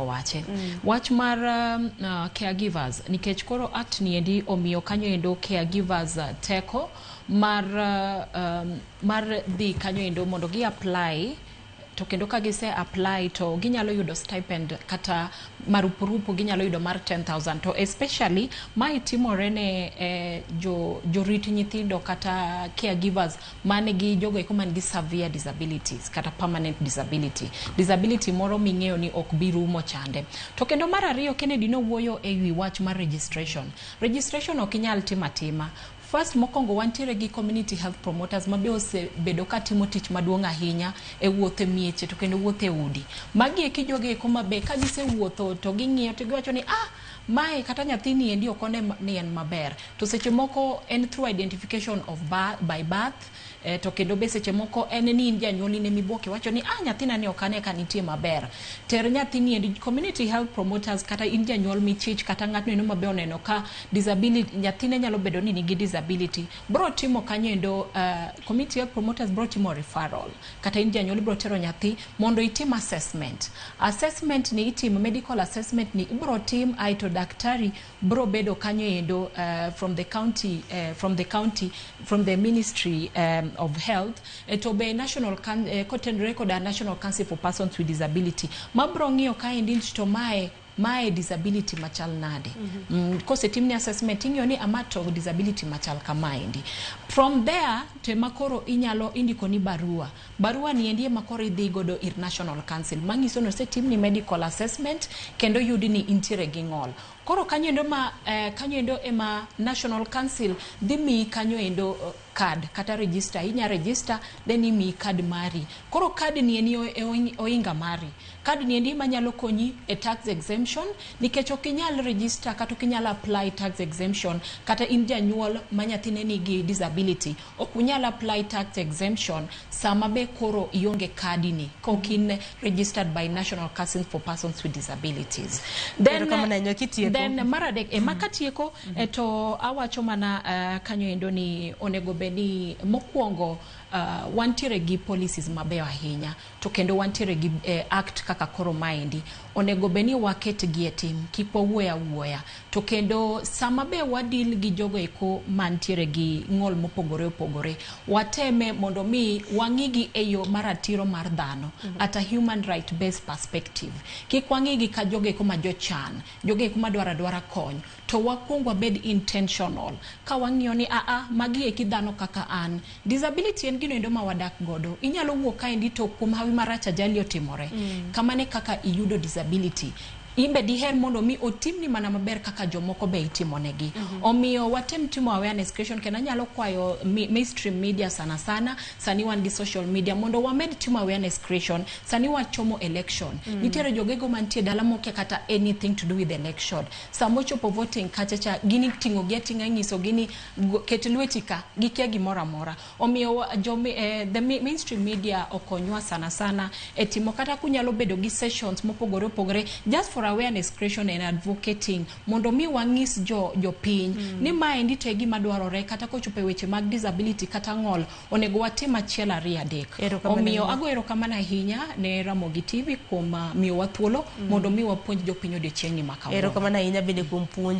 ochako wache. Wach mar caregivers, nikech koro act ni endi omiyo kanyo endo caregivers teko mar dhi kanyo endo mondo gi apply, to kendo ka gise apply to ginyalo yudo stipend kata marupurupu, ginyalo yudo mar 10,000. To especially mae timore ne jorit nyithindo kata caregivers man gi jogo eko man gi severe disabilities kata permanent disability, disability moro ming'eyo ni ok bi rumo chande. To kendo mar ariyo, Kennedy nowuoyo e wi wach mar registration. Registration ok inyal timo atima. First, mokwongo wantiere gi community health promoters ma be osebedo ka timo tich maduong' ahinya e wuotho e mieche to kendo wuotho e udi. Magi eki jogo eko ma be ka gisewuotho to ging'iyo to giwacho ni, "Ah, mae kata nyathini endi ok one ni en maber." To seche moko en through identification of by birth, to kendo be seche moko en ni in janyuol, in emibuok iwacho ni, "Ah, nyathina ni ok ane ka nitie maber." Ter nyathini endi community health promoters, kata in janyuol michich kata ng'atno endo mabe oneno ka disability nyathine nyalo bedo ni nigi disability, bro timo kanyo endo community health promoters bro timo referral, kata in janyuol ibro tero nyathi mondo itim assessment. Assessment ni itimo, medical assessment ni ibro tim, aeto daktari bro bedo kanyo endo from the county, from the Ministry of Health, to be national kotenore koda National Council for Persons with Disability, mabro ng'iyo kaendi to mae disability machal nade. Kosetimni assessment, ing'iyo ni ama to disability machal kamaendi. From there to ema koro inyalo indikoni barua. Barua ni endi ema koro idhi godo ir National Council manyiso ni osetimni medical assessment kendo yudi ni intiere gi ng'ol. Koro kanyo endo ma kanyo endo ema National Council dhi miyi kanyo endo card kata register. Inya register, then imiyi card mari. Koro card ni en oinga mari. Card ni endi manyalo konyi e tax exemption, nikech ok inyal register kata ok inyal apply tax exemption kata in janyuol ma nyathine nigi disability, ok unyal apply tax exemption sama be koro ionge kadi ni, ka ok in registered by National Council for Persons with Disabilities. Erokamano ahinya. Kitieko. Then mar adek ema katieko, to awacho mana kanyo endo ni onego bed ni mokwongo wantiere gi policies mabeyo ahinya, to kendo wantiere gi act kaka koro maendi, onego bed ni waket gi e tim, kik wawuoyo awuoya. To kendo sama be wadil gi jogo eko mantiere gi ng'ol mopogore opogore, wateme mondo mi wang'igi e yo maratiro mar dhano, at a human right based perspective. Kik wang'igi ka jogo eko ma jochan, jogo eko madwaro adwara kony, to wakwong wabed intentional ka wang'iyo ni aa, magi eki dhano kaka an. Disability en gino endo ma wadak godo. Inyalo wuok kaendi to kuom hawi marach ajali otimore. Kamano e kaka iyudo disability. In be diher mondo mi otimni mana maber kaka jomoko be itimonegi. Omiyo watem timo awareness creation. Kendo anyalo kwayo mainstream media sana sana, sani wan gi social media, mondo wamed timo awareness creation. Sani wachomo election. Nitiere jogego mantie dala mokia kata anything to do with election. Sama ochopo voting kacha cha, gini ting'o gi ating'a, nyiso gi ni ket lweti ka, gikia gimoro amora. Omiyo the mainstream media okonywa sana sana e timo, kata kunyalo bedo gi sessions mopogore opogore just for awareness creation and advocating, mondo mi wang'is jo jopiny ni maendi to e gima dwarore. Kata kochopo e weche mag disability kata ng'ol, onego watim achiel, ariyo, adek. Erokamano Omiyo ahinya. ago erokamano ahinya ne Ramogi TV kuom miyowa thuolo mondo mi wapuonj jopiny odiochieng'ni ma kawuono. Erokamano ahinya bende kuom puonj.